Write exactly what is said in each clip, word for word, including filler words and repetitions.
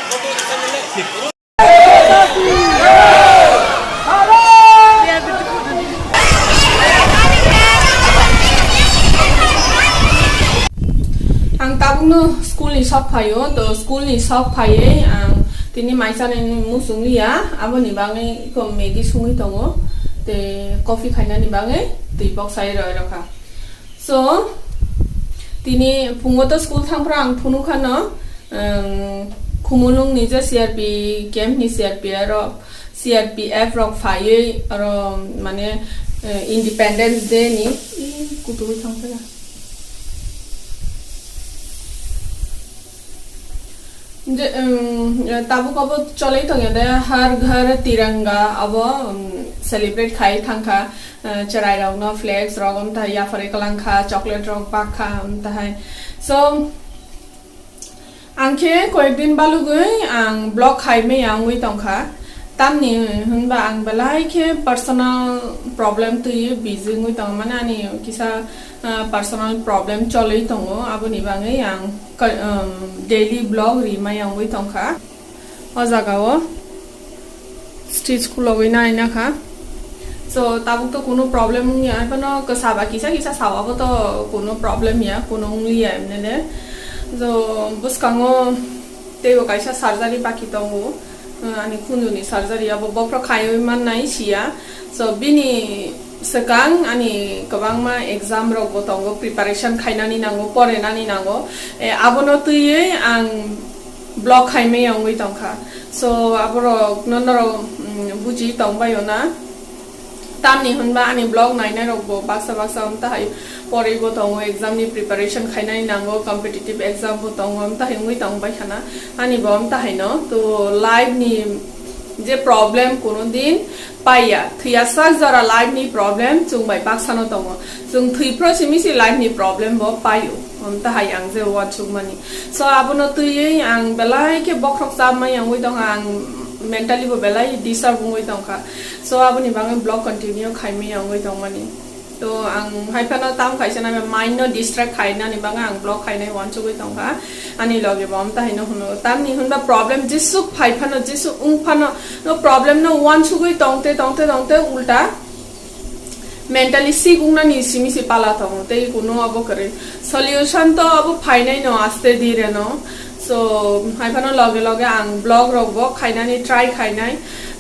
Ang tabukno school ni sok phaio, to school ni sok phaiwi ang tini mai chanani muchung liya, aboni bagwi iko Maggi sungwi tongo, tei coffee khainani bagwi twi bok sai roi rokha. So, tini phungo to school thangphra ang phunukha no, um, Khumulwng ni je C R P camp ni C R P F rok, C R P F rok phaiwi aro mane, eh, Independence Day ni, ih, kutuwi thangphra. Je, um, tabuk abo cholwi tongya de, Har Ghar Tiranga abo, um, celebrate khai thangkha, uh, chwrai rokno flags rok, um, tahai yapharwi kwlangkha, chocolate rok bakha, um, tahai. So, ang khe koyek din balugwi ang vlog khai maya wngwi tongkha. Tamni hwnba ang belai khe personal problem twiwi busy wngwi tongo, mane ani kisa, ah, personal problem cholwi tongo, aboni bagwi ang ka-, um, daily vlog ri maya wngwi tongkha. O jagao stitch khulogwi nai nakha. So, tabuk to kuno problem wngya, haibano kwsa ba kisa kisa sawabo to kuno problem ya, kuno wngliya emnene. So, bwskango teibo kaisa surgery baki tongo, uh, ani khunjuni surgery, abo bophro khaiwi mannai siya. So, bini swkang ani kwbangma exam rokbo tongo, preparation khainani nango, porenani nango. Eh, abono twiwi ang vlog khaimaya wngwi tongkha. So, aborokno norok, mm, buji tongbaio na. Tamni hwnba ani vlog nainai rokbo baksa baksa wng tahai porwi bo tongo, exam ni preparation khainani nango, competitive exam bo tongo, wng tahai wngwi tong bai khana. Ani bo wng tahai no, to life ni je problem kuno din paiya, thwiya sak jora life ni problem chwng bai baksa no tongo. Chwng thwi phro simi si life ni problem bo paio. Wng tahai ang je uansukmani. So, abono twiwi ang belai khe bokhorok chamani wngwi tongkha, ang mentally bo belai disturb wngwi tongkha. So, aboni bagwi vlog continue khaimaya wngwi tongmani. To, ang haiphano tam kaisa na mind no distract khainani bagwi ang vlog khainai uansugwi tongkha. Ani loge bo amtahai no hwno. Tamni hwnba problem jesuk phai phano, jesuk wng phano, no problem no uansugwi tongte, tongte, tongte ulta mentally sick wngnani simi si pala tongo, tei kuno abo kwrwi. Solution to abo phainai no aste dire no. So, haiphano loge loge ang vlog rok bo khainani try khainai.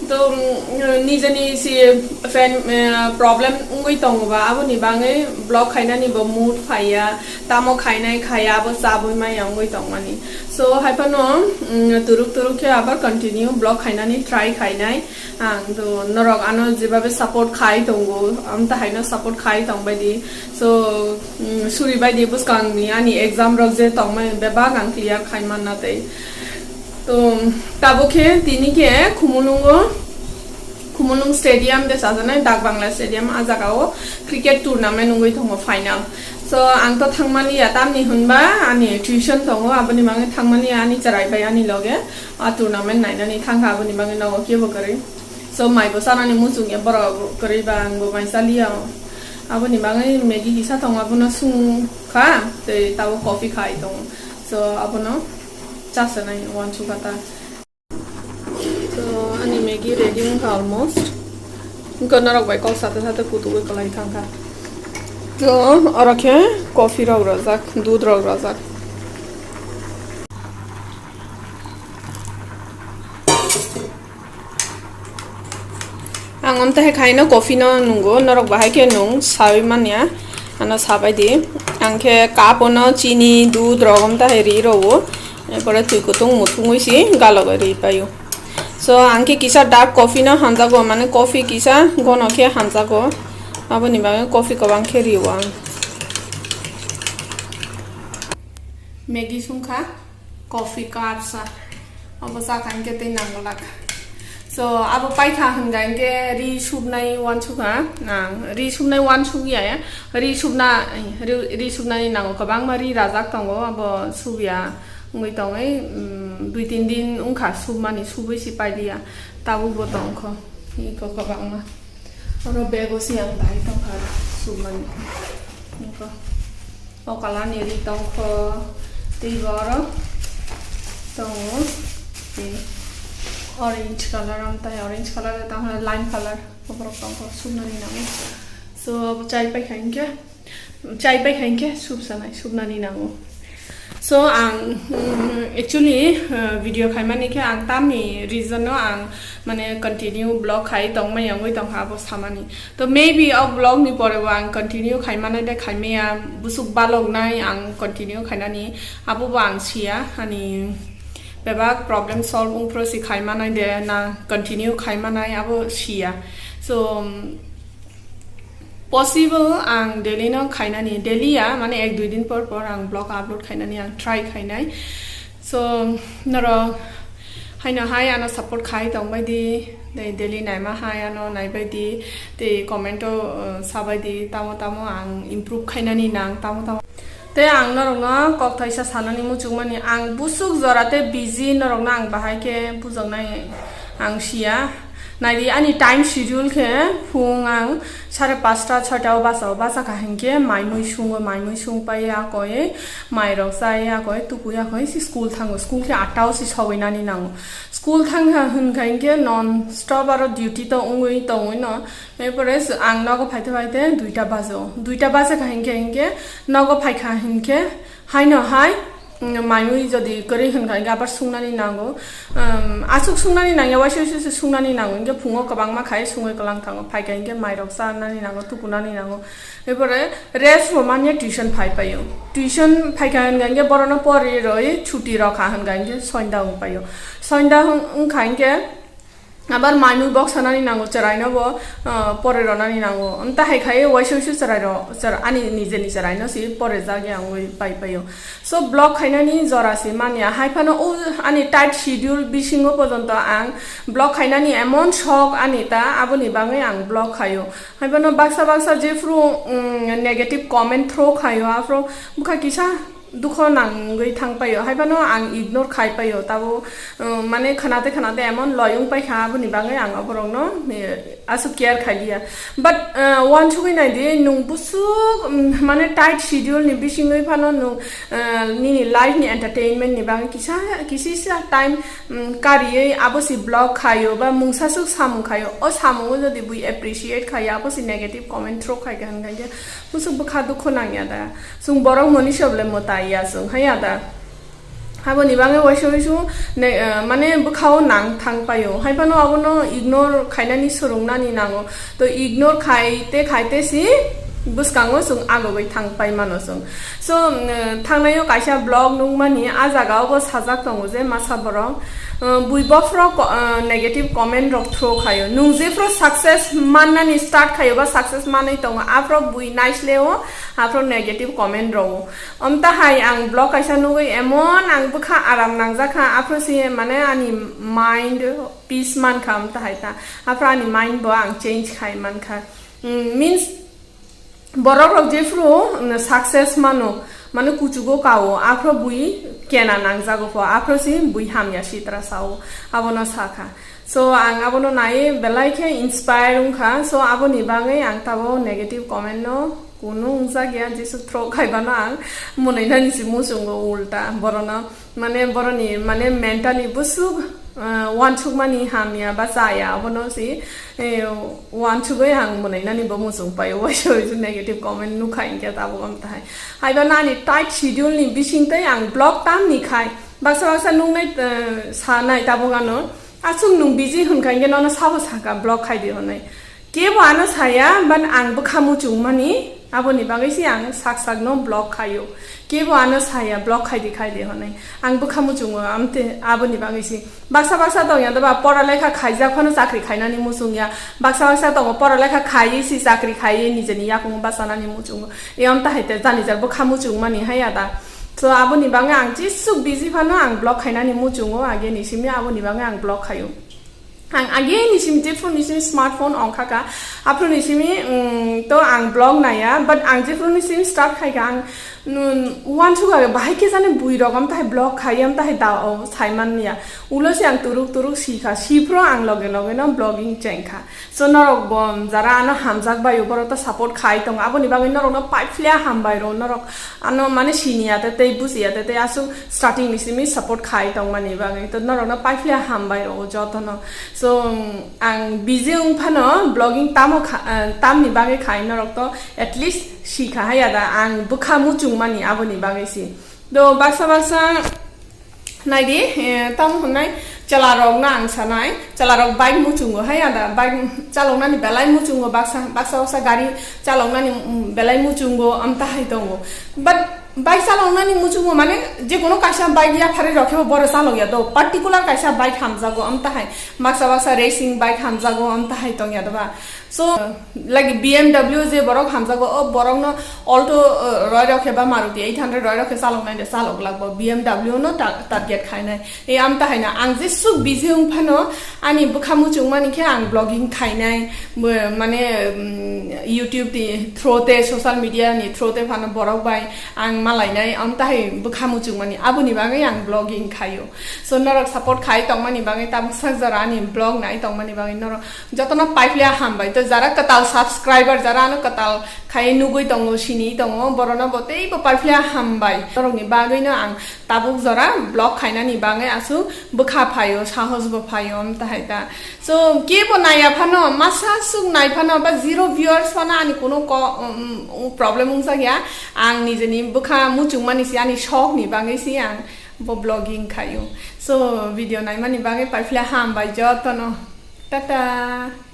To, mm, nijeni si fan, eh, problem wngwi tongo ba, aboni bagwi vlog khainani bo mood phaiya, tamo khainai khaya, abo chabwi maya wngwi tongmani. So, haiphano, mm, turuk turuk khe abar continue vlog khainani try khainai. Ang to norok ano jebabe support khai tongo, amtahai no support khai tong bai di. So, mm, suri bai di bwskang ni ani exam rok je tong mai bebak ang clear khai man na tei. To tabuk khe tini khe Khumulwngo, Khumulwng Stadium de sajanai Dak Bangla Stadium, a jaga o cricket tournament wngwi tongo final. So, ang to thangmani ya, tamni hwnba ani tuition tongo, aboni bagwi thangmani ya ani chwrai bai ani loge. A tournament nainani thangkha, aboni bagwi nogo kebo kwrwi. So, mai bo chanani muchung ya borok kwrwi ba, ang bo mai chaliya. Aboni bagwi Maggi kisa tongo, abono sung kha, tei tabuk coffee khai tongo. So, abono chasanai uansukha ta. So, ani Maggi ready wngkha almost. Wngkha norok bai kok sate sate kutugwi kwlai thangkha. So, oro khe coffee rok rwjak, dudh rok rwjak. Ang amtahai khaino coffee no nungo, norok bahai khe nung sawi manya, ano sabai di. Ang khe cup ono chini, dudh rok amtahai ri rwo, epore twi kutung muthungwi si galogo ri paio. So, ang khe kisa dark coffee no hamjago, mane coffee kisa gono khe hamjago, aboni bagwi coffee kwbang khe rio ang. Maggi sungkha. Coffee cup sa. Abo chakha hinkhe tei nangwlak. So, abo paikha hwnga hinkhe ri subnai uansukha. Nang, ri subnai uansuk ya, ya. Ri subna, ri, ri subnani nango kwbangma ri rajak tongo, abo subya wngwi tongwi, mm, dui tin din wngkha submani, subwi si pailiya. Tabukbo tongkho. Iko kwbangma. Oro bego se ang dai tongkha submani. Nokho. O kalar ni ri tongkho. Tei bo oro tongo. Orange color, amtai orange color, tamo lime color, oborok tongkha, subnani nango. So, abo chai paikha hinkhe, chai paikha hinkhe, subsanai, subnani nango. So, ang, mm, actually, uh, video khaimani khe ang tamni reason no ang, mane, continue vlog khai tongmani wngwi tongkha abo samani. To maybe o vlog ni pore bo ang continue khaimani de khaimaya, busuk baloknai ang continue khainani, abo bo ang siya, ani bebak problem solve wngphuru si khaimanai de na continue khaimanai abo siya. So, um, possible ang daily no khainani, daily ya, mane ek dui din por por ang vlog upload khainani ang try khainai. So, norok haino hai ano support khai tongbai di, dei daily naima hai ano naibai di, tei comment o, uh, sabai di, tamo tamo ang improve khainani nang, tamo tamo. Tei ang norokno kok thaisa sanani muchungmani, ang busuk jora tei busy, norokno ang bahai khe bujaknai ang siya. Naidi ani time schedule khe phung ang sare pasta, soita o basa, o basa kha hinkhe mai mui sungo, mai mui sung pai akoi, mai rok chai akoi, tukui akoi, si school thango, school khe atta o si sogwi nani nango. School thang kha hinkha hinkhe non stop aro duty to wngwi tongwi no. Erpore ang nogo phaite phaite duita bajo. Duita baja kha hinkhe hinkhe nogo phaikha hinkhe haino hai, mm, maiwi jodi kwrwi hinkha hinkhe abar sungnani nango. Um, aswk sungnani nangya, waisa waisa se sungnani nango. Hinkhe phungo kwbangma khai sungwi kwlang thango. Phaikha hinkhe mairok chanani nango, tukunani nango. Erpore rest bo manya tuition phai paio. Tuition phaikha hinkha hinkhe borokno pori roi chuti rokha hinkha hinkhe sonda wng paio. Sonda wng-, wngkha hinkhe abar manwi boksanani nango, chwraino bo, ah, pore ronani nango. Amta hai khai waisa waisa chwrairo, chwra-, ani nijeni chwraino si pore jagya wngwi pai paio. So, vlog khainani jora si manya. Hai phano o ani tight schedule bisingo pojonto ang vlog khainani emon shok ani ta, aboni bagwi ang vlog khaio. Hai phano baksa baksa jephru, mm, negative comment throw khaio, aphro bwkha kisa dukho nangwi thang paio, hai phano ang ignore khai paio, tabo, um, mane khwnate khwnate emon loi wng paikha, aboni bagwi ang aborokno, eh, aswk care khai liya. But, uh, uansugwi nai di, nwng busuk, um, mane tight schedule ni bisingwi phano nwng, uh, nini life ni entertainment ni bagwi kisa, kisisa time, um, kariwi abo si vlog khaio ba mungsa swk samung khaio, o samungo jodi bui appreciate khaio, abo si negative comment throw khai kha, hinkha khe busuk bwkha dukho nangya da. Chwng borok moni soble mwtai ya chwng, hai ya da. Aboni bagwi waisa waisa ne, eh, mane bwkhao nang thang paio. Hai phano abono ignore khainani swrwngnani nango. To ignore khaite khaite si bwskango chwng agogwi thang pai mano chwng. So, mm, thangnaio kaisa vlog nukmani, a jagao bo sajak tongo je masa borok, eh, bui bophro ko-, eh, negative comment rok throw khaio. Nwng jephru success mannani start khaio ba success manwi tongo, aphro bui naisleo, aphro negative comment rwo. Amta hai ang vlog kaisa nugwi emon ang bwkha aram nangjakha, aphuru si mane ani mind peace mankha, amta hai ta. Aphuru ani mind bo ang change khai mankha. Mm, means borok rok jephuru, mm, success mano, mane kuchugo kao, aphuru bui kena nangjago pho, aphuru si bui hamya sitra sao, abono sakha. So, ang abono nai belai khe inspire wngkha. So, aboni bagwi ang tabo negative comment no kunu wngjakya, jesu throw khaibano ang mwnwi nani si muchungo ulta. Borokno, mane, boroni, mane, mentally busuk, ah, uansukmani hamya ba chaya, abono si, eh, uansugwi ang mwnwi nani bo muchung paio, waisa waisa negative comment nukha hinkhe tabuk amtahai. Haiba nani tight schedule ni bisingtwi ang vlog tamni khai. Baksa baksa nuknai, eh, sanai tabuk ano. Aswk nwng busy hwnkha hinkhe nono sabo sakha vlog khaidi hwnwi. Kebo ano saya, ban ang bwkha muchungmani, aboni bagwi se ang sak sakno vlog khaio. Kebo ano saya vlog khaidi khaidi hwnwi. Ang bwkha muchungo, amte aboni bagwi se. Baksa baksa tongya doba pora lekha khaijak phano chakri khainani muchungya. Baksa baksa tongo pora lekha khaiwi se chakri khaiwi nijeni yakung bachanani muchungo. E amta hai te jani jak bwkha muchungmani hai ya da. So, aboni bagwi ang jesuk busy phano ang vlog khainani muchungo, age ni simi aboni bagwi ang vlog khaio. Ang age ni simi, jephru ni simi smartphone ongkha kha, aphru ni simi, mm, to ang vlog naiya, but ang jephru ni simi start khai kha, ang Nun uansuk age bahai khe jani bui rok am tahai vlog khai am tahai da o sai man ya. Ulo se ang turuk turuk si kha, si phro ang loge loge no vlogging cheng kha. So norok bo jara ano hamjak bai o borok to support khai tong, aboni bagwi norok no paiphle hambai ro, norok ano mane sini ya te tei buji ya te tei asuk starting ni simi support khai tong mani bagwi to norok no paiphle hambai ro joto no. So ang busy wng phano vlogging tamo kha, ah, tamni bagwi khai norok to at least si kha haya da ang bwkha muchung mani aboni bagwi si. Do baksa baksa naidi, eh, tamo hwnai chwla rok no ang sanai, chwla rok bike muchungo haya da bike chalok nani belai muchungo baksa baksa baksa gari chalok nani, mm, belai muchungo am tahai tongo. But bike chalok nani muchungo mane je kono kaisa bike ya phari rok khe bo boro chalok ya do, particular kaisa bike hamjago am tahai, baksa baksa racing bike hamjago am tahai tong ya da ba. So, like B M W je borok hamjago, o borok no Alto, uh, roi rok khe ba Maruti eight hundred roi rok khe chalok nai de chalok lagbo B M W no ta-, target khai nai. E am tahai na ang jesuk busy wng phano ani bwkha muchung mani khe ang vlogging khai nai, bo-, mane, mm, YouTube ni through te social media ni through te phano borok bai ang malai nai am tahai bwkha muchung mani aboni bagwi ang vlogging khaio. So norok support khai tong mani bagwi tabuk sak jora ani vlog nai tong mani bagwi norok jotono paiphle hambai. To jara kwtal subscriber, jara ano kwtal khai nugui tongo, sini tongo, borokno bo teibo paiphle hambai. Norokni bagwino ang tabuk jora vlog khainani bagwi aswk bwkha phaio, sahos bo phaio, am tahai ta. So kebo naiya phano, masa suk nai phano ba zero viewers phano ani kuno ko-, um, um, problem wngjakya. Ang nijeni bwkha muchungmani si ani shokni bagwi si ang bo vlogging khaio. So video naimani bagwi paiphle hambai jotono. Tata.